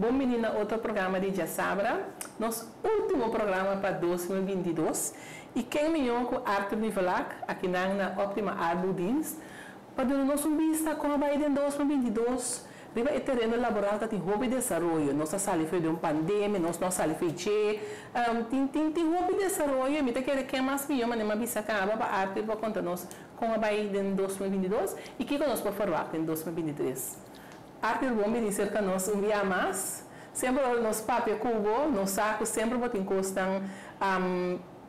Bon bini na otro programa di Djasabra, nos último programa pa 2022. I ken mihó ku Arthur Nivillac, akinan na Optima Arbodienst, pa duna nos un bista kon a bai den 2022 riba e tereno laboral. Ta tin hopi desaroyo. Nos a sali for di un pandemia, nos no a sali for dje. Tin hopi desaroyo i mi ta kere ken mas mihó, manera mi a bisa kaba, pa Arthur pa konta nos kon a bai den 2022 i kiko nos por ferwagt den 2023. Arthur, bon bini serka nos un bia mas. Semper ora nos papia ku bo, nos sa ku semper bo tin kosnan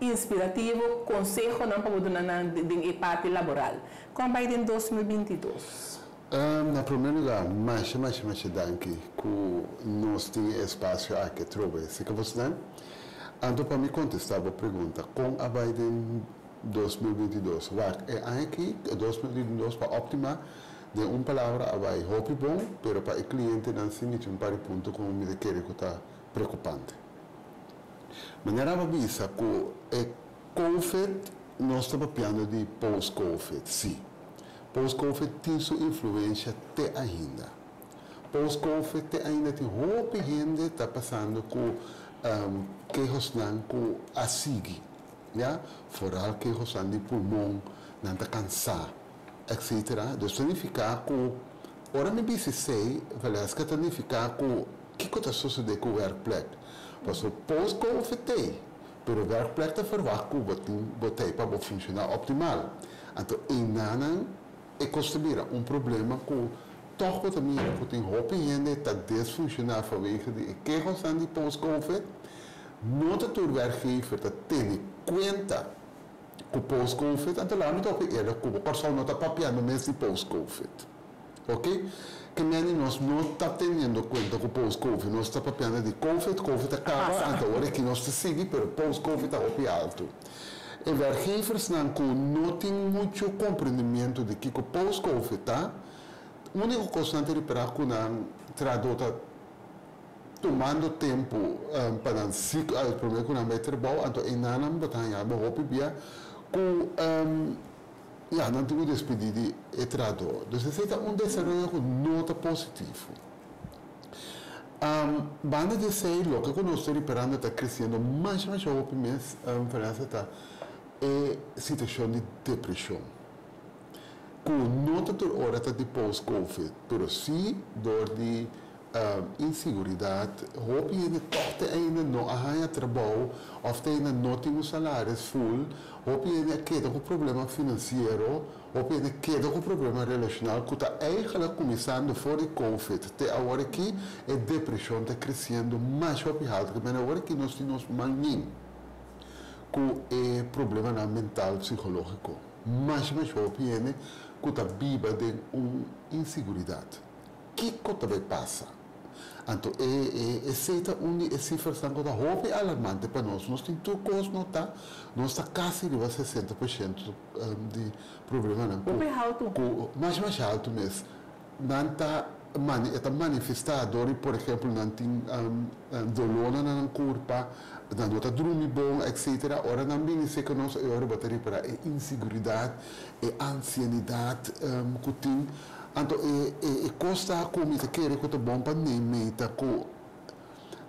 inspirativo, konsehonan pa bo duna nan den e parti laboral. Kon bai den 2022? Na promé lugá, masha masha masha danki ku nos tin e espasio aki atrobe si ka bosnan. Anto pa mi kontestá bo pregunta, kon a bai den 2022? Wak, e aña aki, 2022, pa Optima, den un palabra a bai hopi bon, pero pa e klientenan si mi tin un par di punto ku mi ta kere ku ta preokupante. Manera bo bisa ku e Covid, nos ta papiando di post-Covid, sí. Post-Covid tin su influensha te ainda. Post-Covid te ainda tin hopi hende ta pasando ku kehosnan ku a sigui, ya. Foral kehosnan di pulmon, nan ta kansá, etcetera. Dus ta nifiká ku ora mi bisa esei, Valeska, ta nifiká ku kiko ta sosodé ku wèrkplek? Pasobra post-Covid t'ei, pero werkplek ta verwagt ku bo tin bo tei pa bo funshoná optimal. Anto einanan e kos ta bira un problema ku tòg bo ta mira ku tin hopi hende ta desfunshoná vanwege di e kehosnan di post-covid. No ta tur werkgever ta tene kuenta ku post-covid, anto laga mi ta hopi eerlijk ku bo, Kòrsou no ta papiando mes di post-covid. Ok? Ke meni nos no ta teniendo kuenta ku post-covid, nos ta papiando di covid, covid a kaba, anto awor aki nos ta sigui, pero post-covid ta hopi altu. E werkgeversnan ku no tin muchu komprendimiento di kiko post-covid ta, úniko kos nan ta ripará ku nan trahadó ta tumando tempu pa nan sik promé ku nan bai trabou, anto einan nan bo ta haña bo hopi bia ku Ya, nan tin ku despedí di e trahadó. Dus esei ta un desaroyo ku no ta positivo. Banda di esei, loke ku nos ta riparando ta kresiendo masha masha hopi mes, Vanessa, ta e situashon di depreshon. Ku no ta tur ora ta di post-covid, pero sí dor di Inseguridat, Hopi hende tòg te ainda no a haña trabou òf te ainda no tin un salaris ful. Hopi hende a keda ku problema finansiero, hopi hende a keda ku problema relashonal ku ta eigentlik kuminsando for di covid te awor aki e depreshon ta kresiendo mas hopi haltu. Ke manera awor aki nos tin nos man nin ku e problemanan mental psikológiko. Mas mas hopi hende ku ta biba den un inseguridat. Kiko ta bai pasa? Anto e e esei ta un di e sifrasnan ku ta hopi alarmante pa nos. Nos tin tur kos notá, nos ta kasi riba 60% di problemanan ku Hopi haltu. ku mas mas haltu mes. Nan ta mani e ta manifestá dor di por ehempel nan tin dolónan na nan kurpa, nan no ta drumi bon etcetera. Ora nan bini serka nos e ora bo ta ripará e inseguridat, e ansienidat ku tin. Anto e e kos ta ku mi ta kere ku ta bon pa neem'ei ta ku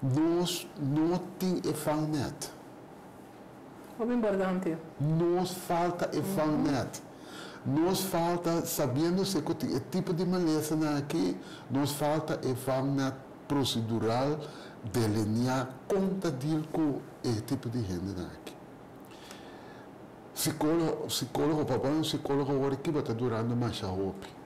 nos no tin e vangnet. Hopi importante. Nos falta e vangnet. Nos falta, sabiendose ku tin e tipo di malesanan aki, nos falta e vangnet prosedural delineá kon ta deal ku e tipo di hendenan aki. Psicólogo, psicólogo, pa bai un psicólogo awor aki bo ta durando masha hopi.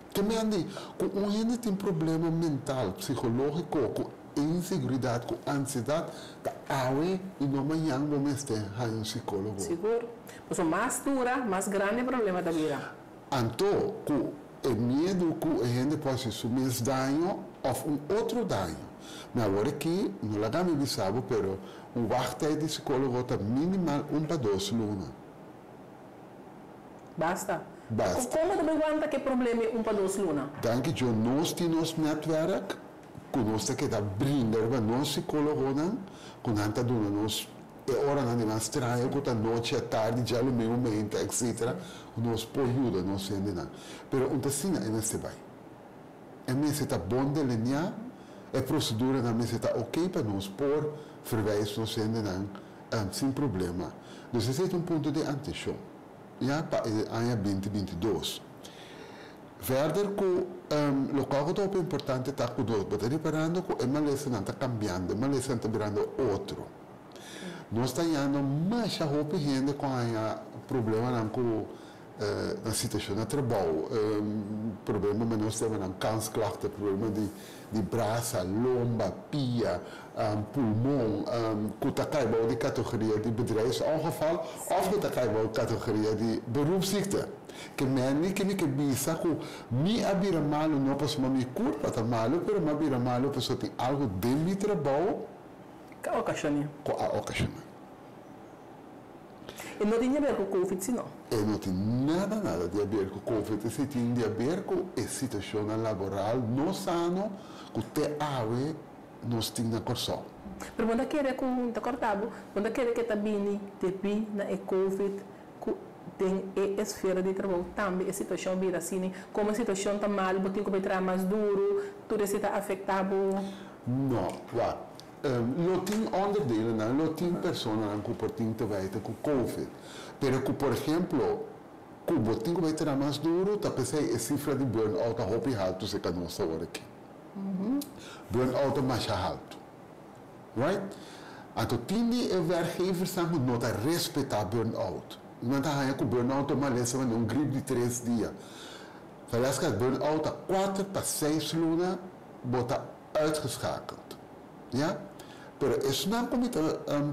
Ke men di ku un hende tin problema mental, psicológico, ku inseguridad, ku ansiedad, ta awe i no mañan bo mester haña un psicólogo. Sigur. Pasobra mas dura, mas grandi e problema ta bira. Anto ku e miedu ku e hende por hasi su mes daño òf un otro daño. Mi awor aki no laga mi bisa bo, pero Un wachttijd di psicologo ta minimal un pa dos luna. Basta. Basta. Con bo ta bay wanta cu e problema e un pa dos luna? Danki Djo nos tin nos netwerk cu nos ta keda brinda riba nos psicologonan cu nan ta duna nos e oranan di mas straño cu ta nochi, atardi, djalumingu, meinta etc. Cu nos por yuda nos hendenan. Pero un ta asina e mester bay. E mester ta bon delinea. E proceduranan mester ta ok pa nos por verwijs nos hendenan sin problema. Dus esey ta un punto di atencion, ya, pa e aña 2022. Verder cu locual cu ta hopi importante ta cu bo ta riparando cu e malesanan ta cambiando, e malesanan ta birando otro. Nos ta hallando masha hopi hende cu a haya problemanan cu na situacion na trabou, problema met nos temanan kansklachten, problema di brasa, lomba, pia, pulmon, cu ta cay bou di categoria di bedrijfsongeval of cu ta cay bou categoria di beroepsziekte. Ke men ke mi ke bisa cu mi a bira malo no pasobra mi curpa ta malo, pero mi a bira malo pasobra tin algo den mi trabou Cu a ocasiona. Cu a ocasiona. E no tin di haber cu Covid, si no? E no tin nada nada di haber cu Covid. Esey tin di haber cu e situacionnan laboral no sano cu te awe nos tin na Corsou. Pero bo ta kere cu, ta corta bo, bo ta kere cu e ta bini debi na e Covid cu den e esfera di trabou tambe e situacion bira asina? Como e situacion ta malo, bo tin cu bay traha mas duro, tur esey ta afecta bo? No, wak. Lo tin onderdelennan, lo tin personanan cu por tin te wijten cu Covid. Pero cu por ehemplo, cu bo tin cu bay traha mas duro, ta pesey e cifra di burn-out ta hopi halto cerca nos awor aki. Burn-out ta masha halto. Right? Anto tin di e werkgeversnan cu no ta respeta burn-out. Nan ta haya cu burn-out ta un malesa manera un griep di 3 dia. Velasquez, burn-out ta 4 pa 6 luna bo ta uitgeschakeld. Ja? Pero esnan ku mi ta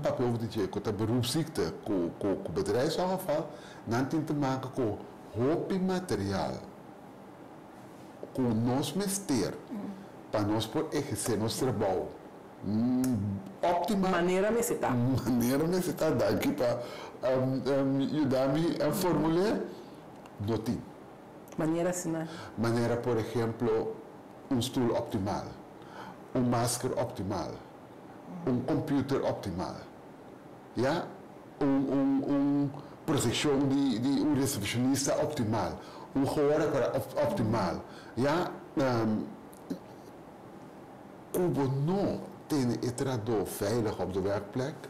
papia over di dje, ku ta beroepsziekte, ku bedrijfsongeval, nan tin te maken ku hopi material ku nos mester pa nos por ehercer nos trabou optimal. Manera mester ta. Manera mester ta, danki pa yuda mi a formulá, no tin. Manera asina? Manera, por ehemplo, un stoel optimal, un masker optimal, un computer optimal, ja? Un proteccion di un recepcionista optimal, un gehoorapparaat optimal, ja? Cu bo no tene e trahador veilig op de werkplek,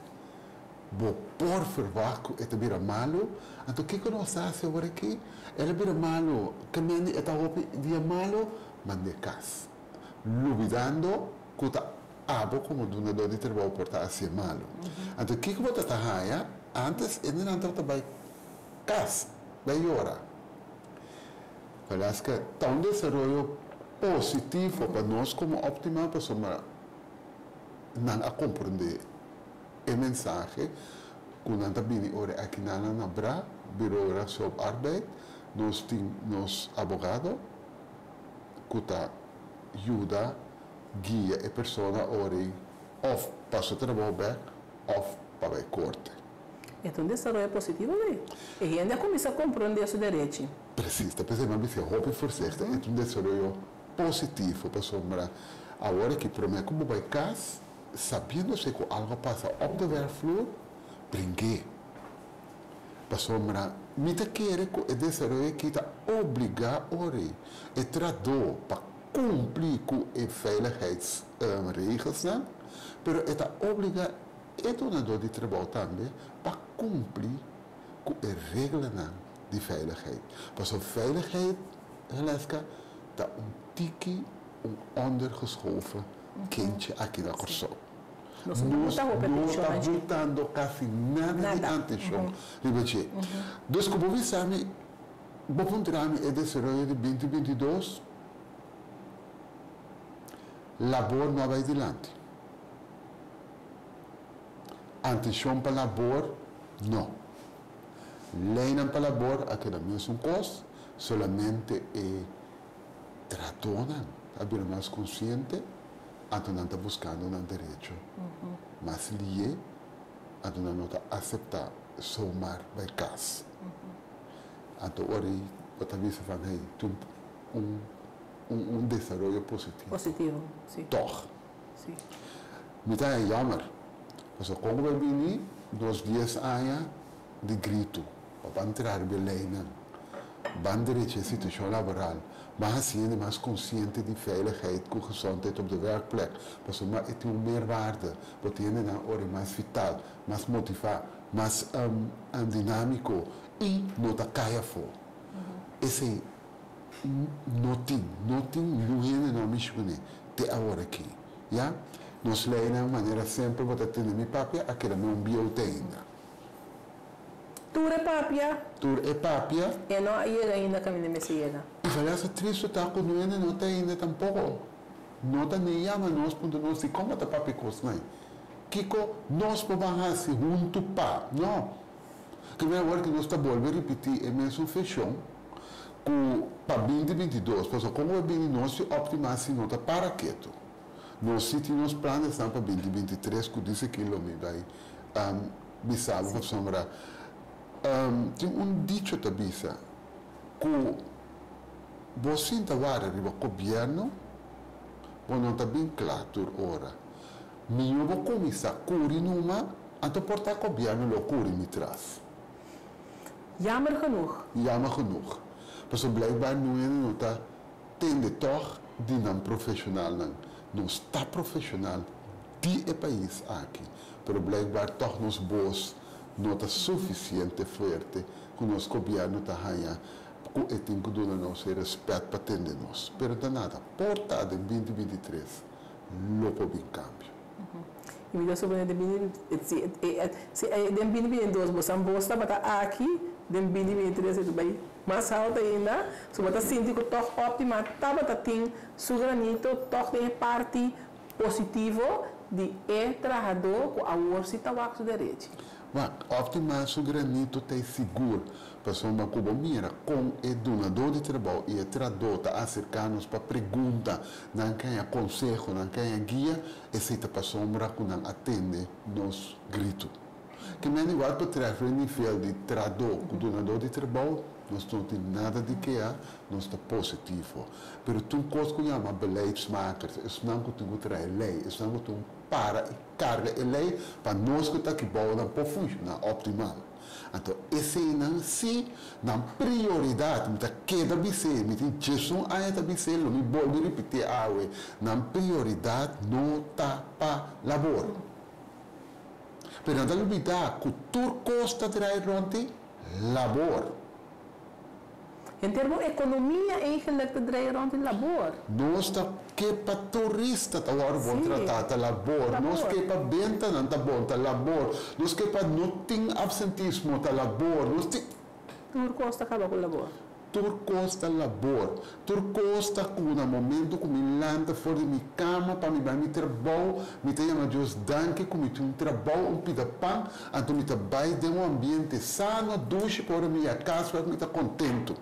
bo por verwacht cu e ta bira malo. Anto kico nos ta haci awor aki? El a bira malo, ke men e ta hopi dia malo, mand'e cas. Lubidando cu ta abo como dunador di trabou por ta haci malo. Anto kico bo ta haya? Antes e nan ta bay cas, bay yora. Velasquez, ta un desaroyo positivo pa nos como Optima, pasobra nan a comprende e mensahe cu nan ta bini ora aki nan na BRA, Bureau Rechtshulp Arbeid, nos tin nos abogado cu ta yuda guia e persona ora of pa su trabou bek of pa bay corte. E un desaroyo positivo, ne? E hende a cuminsa comprende su derecho. Precies, ta pesey mi a bisa hopi voorzichtig. E un desaroyo positivo pasobra awor cu prome cu bo bay cas, sabiendo cu algo pasa op de werkvloer, bring'e. Pasobra mi ta kere cu e desaroyo aki ta obliga ora e trahador pa cumpli cu e veiligheidsregels, ne? Pero e ta obliga e dunador di trabou tambe pa cumpli cu e reglanan di veiligheid. Pasobra veiligheid, Heleska, ta un tiki un ondergeschoven kindje aki na Corsou. Nos no ta no ta botando casi nada di atencion riba dje. Dus como bisa mi, bo puntra mi e desaroyo di 2022, labor no bay dilanti. Atencion pa labor, no. Leynan pa labor, a keda mesun cos, solamente e trahadornan a bira mas consciente, anto nan ta buscando nan derecho. Mas lihe, anto nan no ta acepta zomaar bay cas. Anto ora bo ta bisa van, hey, tin un desaroyo positivo. Positivo, si. Toch. Mi ta jammer. Pasobra con bay bini, nos 10 aña di grito, pa entra riba leynan. Ban drecha e situashon laboral, ban hasi hende mas konsiente di veiligheid ku gezondheid op de werkplek, pasobra e tin un meerwaarde, bo tin hendenan ora e mas vital, mas motivá, mas dinámiko i no ta kai afó. Esei no tin, no tin niun hende no a mishi kuné te awor aki. Ya? Nos leinan manera semper bo ta tende mi papia a keda na un bieu te ainda. Tur e papia. Tur e papia. E no a yega ainda kaminda mester yega. I falasa tristu ta ku niun hende no ta ainda tampoko. No ta ni yama nos puntra nos dikon bo ta papia kosnan. Kiko nos por ban hasi huntu pa? No. Primer awor ku nos ta bolbe ripití e mesun feshon ku pa binti 22, pasobra kon ku a bini nos di Optima si no ta para ketu. Nos si tin nos planesnan pa binti 23 ku dise ki lo mi bai bisa bo pasobra tin un dicho ta bisa ku bo sinta wara riba gobièrnu bo no ta bin kla tur ora. Mihó bo kuminsá kuri numa, anto por ta gobièrnu lo kuri mi tras. Jammer genoeg. Jammer genoeg. Pasobra blijkbaar nu hende no ta tende tòg di nan profeshonalnan. Nos ta profeshonal di e pais aki, pero blijkbaar tòg nos bos no ta sufisiente fuerte ku nos gobièrnu ta haña ku e tin ku duna nos e rèspèt pa tende nos. Pero ta nada, por ta den binti 23 lo por bin kambio. I mi ta supone den binti si den binti 22 bo san bos tabata aki, den binti 23 e ta bai mas haltu ainda, so bo ta sinti ku tòg Optima tabata tin su granito tòg den e parti positivo di e trahadó ku awor si ta wak su derechi. Wak, Optima su granito ta e sigur, pasobra ku bo mira kon e dunadó di trabou i e trahadó ta aserká nos pa pregunta, nan ke haña konseho, nan ke haña guia, esei ta pasobra ku nan a tende nos gritu. Ke men igual betreft e nivel di trahadó ku dunadó di trabou, nos no tin nada di keha, nos ta positivo. Pero tin un kos ku yama beleidsmakers, esnan ku tin ku traha e lei, esnan ku tin para i karga e lei pa nos ku ta aki bou nan por funshoná optimal. Anto eseinan si nan prioridat, mi ta keda bis'é, mi tin 11 aña ta bis'é, lo mi bolbe ripitié awe, nan prioridat no ta pa labor. Pero nan ta lubidá ku tur kos ta drai rònt di labor. Henter bo ekonomia eigenlijk ta drai rònt di labor. Nos ta ke pa turista ta wòrdu bon tratá, ta labor. Nos ke pa bentanan ta bon, ta labor. Nos ke pa no tin apsentismo, ta labor. Nos tin. Tur kos ta kaba ku labor. Tur kos ta labor. Tur kos ta ku na momento ku mi lanta for di mi kama pa mi bai mi trabou, mi ta yama Dios danki ku mi tin un trabou, un pida pan, anto mi ta bai den un ambiente sano, dushi, pa ora mi yega kas wak mi ta kontentu.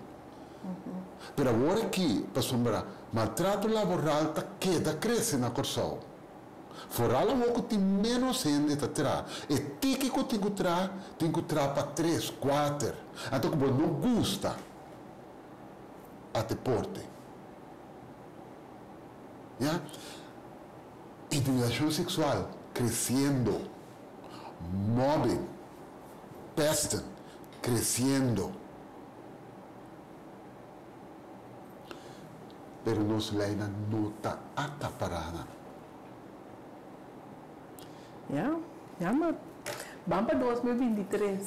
Pero awor aki, pasobra maltrato laboral ta keda krese na Kòrsou. Foral awor ku tin ménos hende ta traha. E tiki ku tin ku traha, tin ku traha pa tres, kuater. Anto ku bo no gusta, a te porte. Ya. Intimidashon seksual kresiendo. Mobbing, pesten, kresiendo. Pero nos leinan no ta akapará nan. Ya, jammer. Ban pa 2023.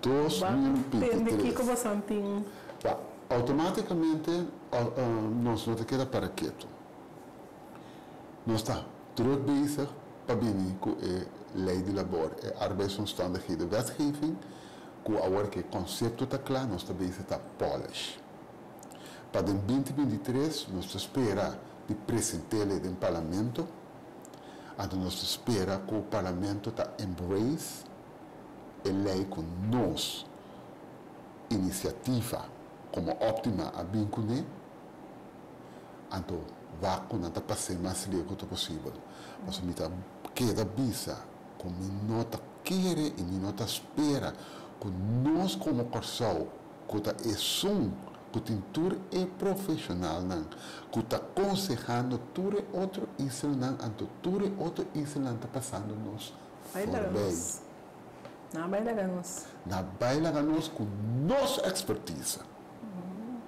2023. Tende kiko bosan tin. Ba, outomátikamente nos no ta keda para ketu. Nos ta druk bezig pa bini ku e lei di labor, e arbeidsomstandigheden wetgeving, ku awor ku e konsepto ta kla, nos ta bezig ta polish. Pa den 2023 nos ta spera di present'ele den Parlamento, anto nos ta spera ku Parlamento ta embrace e lei ku nos inisiativa komo Optima a bin kuné, anto wak ku nan ta pas'é mas leu ku ta posibel. Pasobra mi ta keda bisa ku mi no ta kere i mi no ta spera ku nos komo Kòrsou ku ta esun ku tin tur e profeshonalnan ku ta konsehando tur e otro islanan, anto tur e otro islanan ta pasando nos forbei. Na bai laga nos. Na bai laga nos ku nos ekspertisa.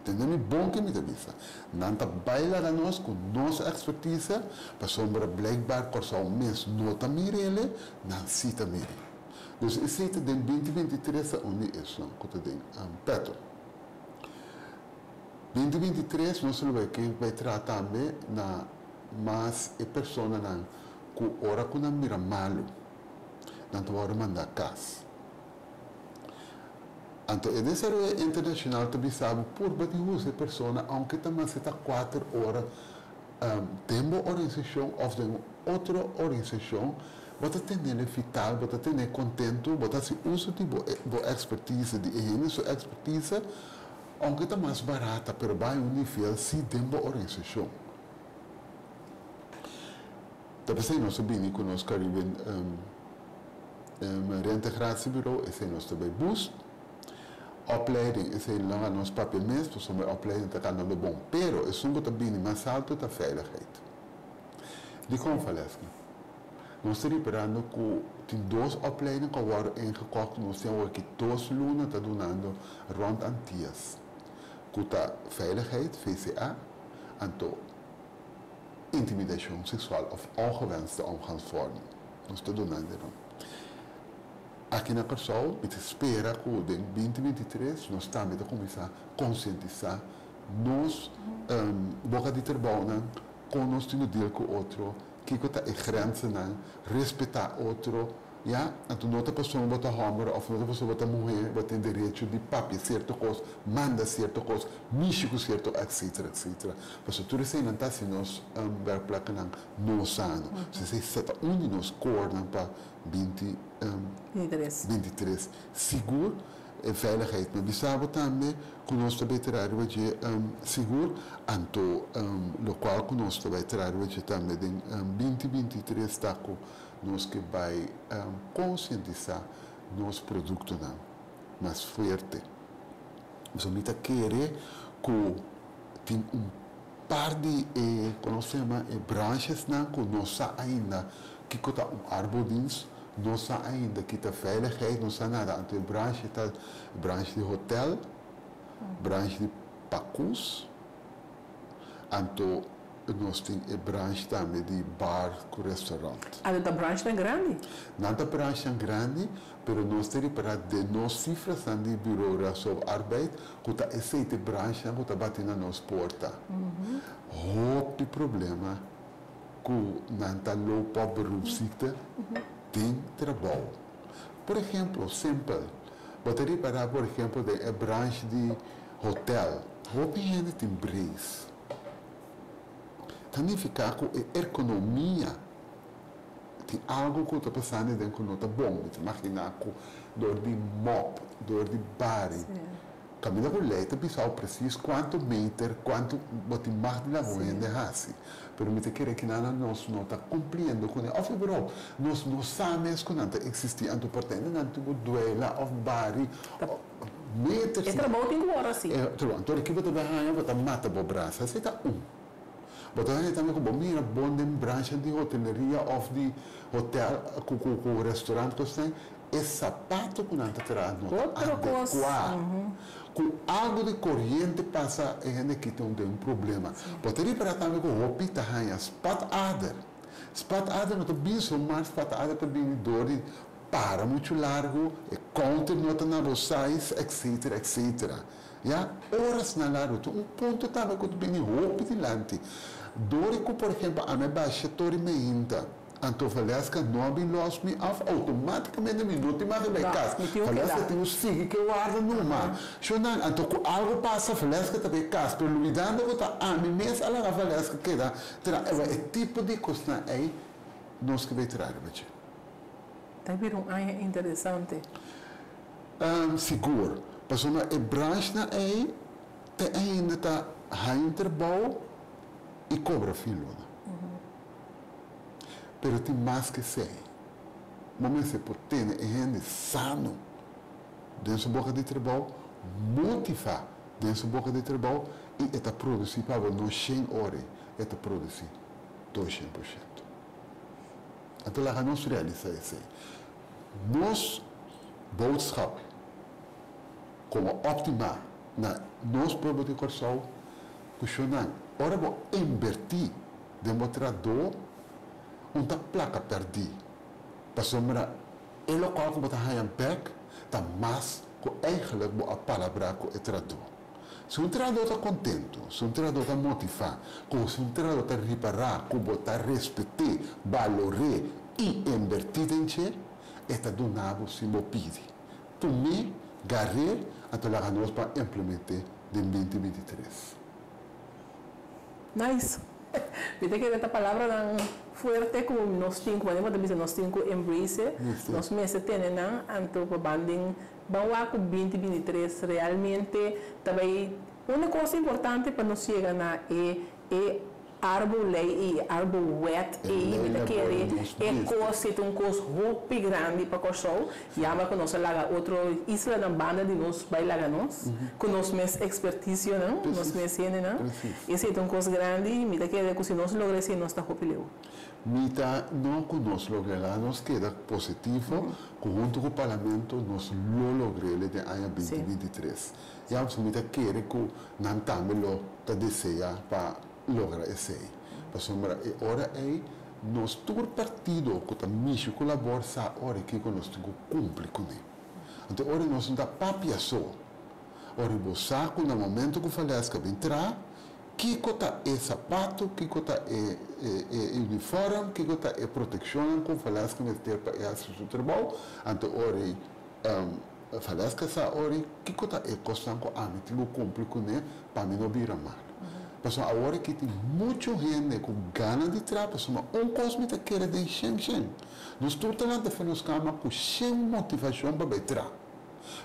Tende mi bon ke mi ta bisa. Nan ta bai laga nos ku nos ekspertise, pasobra blijkbaar Kòrsou mes no ta mir'ele, nan sí ta mir'e. Dus esei ta den 2023 ta un di esnan ku ta den petto. 2023 nos lo bai ke bai traha tambe na mas e personanan ku ora ku nan bira malu, nan ta wòrdu mandá kas. Anto e desaroyo internashonal ta bisa bo purba di usa e persona ounke ta mester ta kuater ora den bo organisashon òf den un otro organisashon, bo ta tenele vital, bo ta ten'é kontentu, bo ta hasi uso di bo bo ekspertise, di e hende su ekspertise, ounke ta mas barata, pero bai un nivel si den bo organisashon. Ta p'esei nos a bini ku nos Caribbean Reintegratiebureau, esei nos ta bai boost. Opleiding, esei laga nos papia mes, pasobra e opleiding ta kandando bon. Pero esun ku ta bini mas alto ta veiligheid. Dikon, Valeska? Nos ta riparando ku tin dos opleiding ku a wòrdu ingekocht ku nos tin awor aki dos luna ta dunando rònt Antias, ku ta veiligheid, VCA, anto intimidashon seksual òf ongewenste omgangsvormen. Nos ta dunando e. Aki na Kòrsou mi ta spera ku den 2023 nos tambe ta kuminsá konsientisá nos boka di trabounan, kon nos tin ku deal ku otro, kiko ta e grenzennan, respetá otro, ya. Anto no ta pasobra bo ta hòmber òf no ta pasobra bo ta muhé bo tin derecho di papia sierto kos, manda sierto kos, mishi ku sierto etcetera etcetera. Pasobra tur eseinan ta hasi nos wèrkpleknan no sano. Esei sa ta un di nos kornan pa 20 23. Sigur e veiligheid. Mi a bisa bo tambe ku nos ta bai traha riba dje sigur, anto lokual ku nos ta bai traha riba dje tambe den 2023 ta ku nos ke bai konsientisá nos produktonan mas fuerte. Pasobra mi ta kere ku tin un par di e, kon nos ta yama, e branchesnan ku no sa ainda kiko ta un arbodienst, no sa ainda ki ta veiligheid, no sa nada. Anto e branche ta branche di hotel, branche di pakus, anto nos tin e branche tambe di bar ku restaurant. Anto ta branchnan grandi? Nan ta branchnan grandi, pero nos ta ripará den nos sifrasnan di Bureau Rasob Arbeid ku ta esei ta e branchnan ku ta bati na nos porta. Hopi problema ku nan ta loop op beroepsziekte den trabou. Por ehemplo, simpel, bo ta ripará por ehemplo den e branche di hotel, hopi hende tin brace. Ta nifiká ku e ergonomia tin algu ku ta pasando den ku no ta bon. Mi ta imaginá ku dor di mop, dor di bari. Kaminda ku lei ta bisa bo presis kuantu meter, kuantu bo tin mag di laga un hende hasi. Pero mi ta kere ki nan nos no ta kumpliendo kuné. Òf überhaupt nos no sa mes ku nan ta eksistí. Anto por ta hende nan tin ku duela òf bari meter. E trabou tin ku wòrdu hasi. E trabou. Anto di ki bo ta bai haña bo ta mata bo brasa. Esei ta un. Bo ta haña tambe ku bo mira bon den brancha di hoteleria òf di hotèl ku ku restaurant ku esnan. E sapato ku nan ta traha no ta adekuá. Ku algu di koriente pasa e hende aki ta den un problema. Bo ta ripará tambe ku hopi ta haña spatader. Spatader no ta bini somar, spatader ta bini dor di para muchu largu, e counter no ta na bo size, etcetera, etcetera. Ya, orasnan largu. Ta un punto tambe ku ta bini hopi dilanti. Dor di ku por ehempel ami a basha tori meinta. Anto Valeska no a bin los mi af, automaticamente mi no tin mas di bai cas. Valeska tin cu sigui ke warda numa. Shonan, anto cu algo pasa Valeska ta bai cas, pero lubidando cu ta ami mes a laga Valeska keda tra. Ewa e tipo di cosnan ey nos ke bai traha riba dje. Ta bira un aña interesante. Sigur, pasobra e branchnan ey te ainda ta haña un trabou y cobra fin luna. Pero tin mas ke esei. Bo mester por tene e hende sano den su boka di trabou, motivá den su boka di trabou i e ta produsí pa bo no shen ora, e ta produsí 200%. Anto laga nos realisá esei. Nos boodschap komo Optima. na nos pueblo di Kòrsou ku shonnan ora bo invertí den bo trahadó un ta plaka pèrdí pasobra e lokual ku bo ta haña bèk ta mas ku eigenlijk bo a palabrá ku e trahadó. Si un trahadó ta kontentu, si un trahadó ta motivá, ku si un trahadó ta ripará ku bo ta respet'é, balor'é i invertí den dje, e ta duna bo sin bo pidi. Tum'é, gar'é, anto laga nos ban implement'é den 2023. Nice. Mi ta kere ta palabranan fuerte ku nos tin ku, manera bo ta bisa, nos tin ku embrace, nos mester tene nan, anto pa ban den Ban wak ku 2023 realmente ta bai un kos importante pa nos yega na e e arbo-lei i e arbo-wet ei. Mi ta kere e kos ei ta un kos hopi grandi pa Kòrsou. Yama ku nos a laga otro islanan banda di nos bai laga nos ku nos mes ekspertisionan, nos mes hendenan. Esei ta un kos grandi. Mi ta kere ku si nos logra esei nos ta hopi leu. Mi ta no ku nos logrará, nos keda positivo ku huntu ku Parlamento nos lo logr'el den aña 2023. Ya mi ta kere ku nan tambe lo ta desea pa logra esei. Pasobra e ora ei nos tur partido ku ta mishi ku labor sa ora kiko nos tin ku kumpli kuné. Anto ora nos no ta papia so, ora bo sa ku na momento ku Valesca bin traha, Kiko ta e sapato, kiko ta e e uniform, kiko ta e protekshonnan ku Valesca mester pa e hasi su trabou? Anto ora ei Valesca sa ora ei kiko ta e kosnan ku ami tin ku kumpli kuné pa mi no bira malu. Pasobra awor aki tin muchu hende ku gana di traha pasobra un kos mi ta kere den shen shen. Nos tur ta lanta for nos kama ku shen motivashon pa bai traha.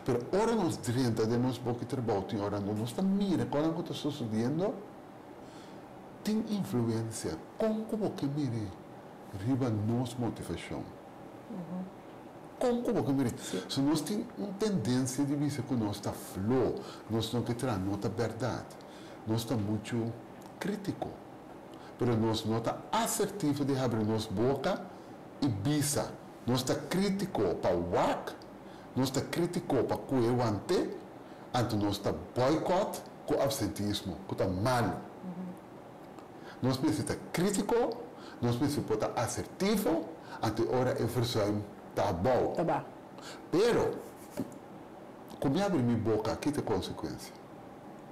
Pero ora nos drenta den nos boki trabou tin ora no nos ta mira konan ku ta sosodiendo, tin influensia kon ku bo ke mira riba nos motivashon. Kon ku bo ke mira. So nos tin un tendensia di bisa ku nos ta flo, nos no ke traha, no ta bèrdat. Nos ta muchu krítiko, pero nos no ta asertivo di habri nos boka i bisa. Nos ta krítiko pa wak. Nos ta kritiko pa ku e wante, anto nos ta boycott ku absentismo, ku ta malu. Nos mester ta kritiko, nos mester por ta asertivo, anto e ora e verzuim ta abou. Ta ba. Pero, ku mi abri mi boka, ki ta e konsekuensia?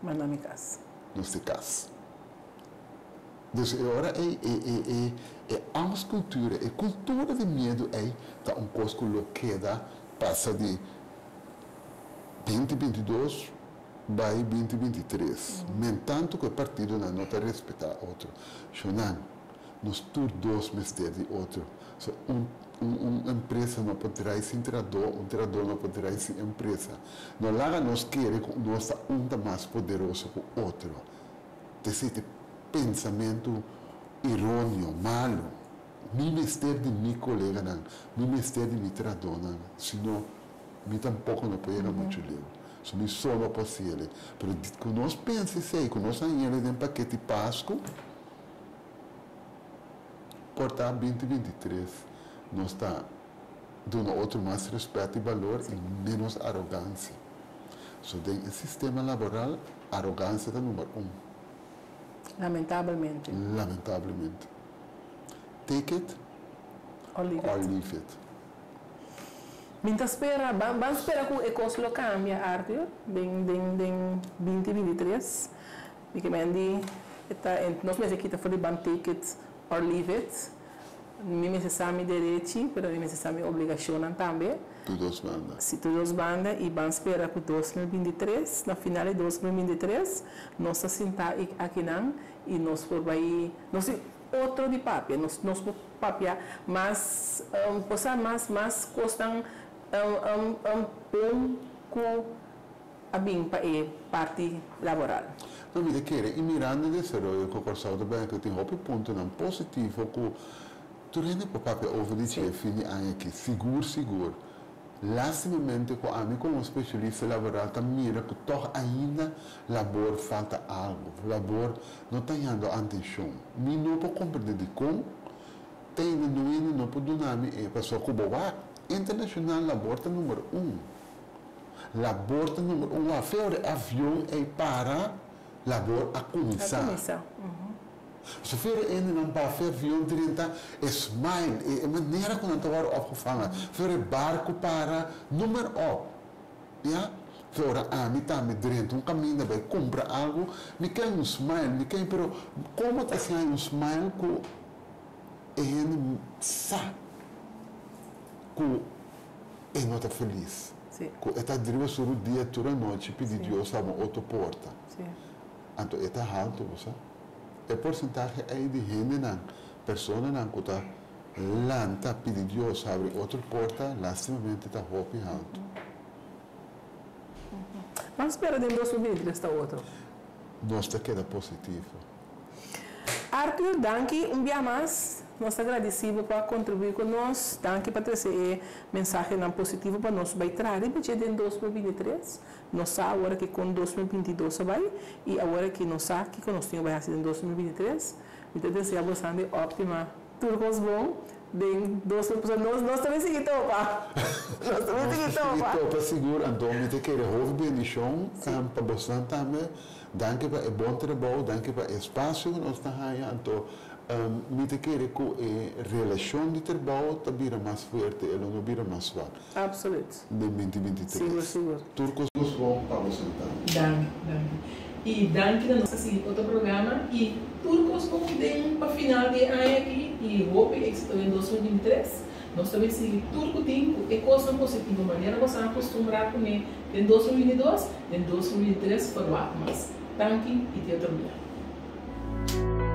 Manda mi kas. Nos ta kas. Dus e ora ei e e e e angstcultura, e cultura di miedu ei ta un cos cu lo keda pasa di 2022 bai 2023. Men tanto cu e partidonan no ta respeta otro. Shonan, nos tur dos mester di otro. So un un un empresa no por drai sin trahador, un trahador no por drai sin empresa. No laga nos kere cu nos ta un ta mas poderoso cu otro. Ta esei pensamentu eróneo, malu. Mi mester di mi koleganan, mi mester di mi trahadónan, sino mi tampoko no por yega muchu leu. So mi so no por hasi el'e. Pero ku nos pensa esei, ku nos haña el'e den paketi Pasku, por ta 2023 nos ta duna otro mas rèspèt i balor i ménos arogansia. So den e sistema laboral arogansia ta number un. Lamentablemente. Lamentablemente. Take it or leave it. Or leave it. Mi ta spera, ban ban spera ku e kos lo kambia, Arthur, den den den 2023. Mi ke men di e ta nos mester kita for di ban take it or leave it. Mi mester sa mi derechi, pero mi mester sa mi obligashonnan tambe. Tur dos banda. Si, tur dos banda i ban spera ku 2023, na final di 2023, nos ta sintá akinan i nos por bai, nos tin otro di papia, nos nos por papia mas, bo sa, mas mas kosnan bon ku a bin pa e parti laboral. No, mi ta kere, i mirando e desaroyo ku Kòrsou ta bini ku tin hopi puntonan positivo ku tur hende por papia over di dje fin di aña aki, sigur sigur. Lastimamente ku ami komo spesialista laboral ta mira ku tòg ainda labor falta algu, labor no ta hañando antenshon. Mi no por komprende dikon te ainda no hende no por duna mi e pasobra ku bo wak internashonal labor ta number un. Labor ta number un. Wak, fe ora e avion ei para, labor a A kuminsá. kuminsá. So fe ora e hendenan baha fe avion drenta, e smile, e manera ku nan ta wòrdu opgevangen. Fe ora e barku para, noem maar op. Ya, fe ora ami tambe drenta un kaminda bai kumpra algu, mi ke un smile, mi ke, pero komo ta hasi un smile ku e hende sa ku e no ta felis, ku e ta driba su rudia tur anochi pidi Dios habri un otro porta. Anto e ta haltu, bo sa. E porsentahe ei di hendenan, personanan ku ta lanta pidi Dios habri otro porta, lastimamente ta hopi haltu. Ban spera den 2023 ta otro. Nos ta keda positivo. Arthur, danki un bia mas. Nos ta gradisí bo pa kontribuí ku nos. Danki pa trese e mensahenan positivo pa nos bai traha riba dje den 2023. Nos sa awor aki kon 2022 a bai i awor aki nos sa kiko nos tin ku bai hasi den 2023. Mi ta desea bosan di Optima tur kos bon den 2000 pasobra nos nos ta bin sigui topa. Nos ta bin Nos sigui ta sigui topa. topa sigur, anto mi ta kere hopi bendishon pa bosnan tambe. Danki pa e bon trabou, danki pa e espasio ku nos ta haña, anto mi ta kere ku e relashon di trabou ta bira mas fuerte, e lo no bira mas swak. Absoluut. Den 2023. Sigur, sigur. Tur kos bon pa bosnan tambe. Danki, danki. I danki na nos a sigui otro programa i tur kos bon den pa final di e aña aki i hopi éxito den 2023. Nos ta bin sigui tur ku tin ku e kosnan positivo manera boso a akustumbrá kuné den 2022, den 2023 ferwagt mas. Danki i te otro bia.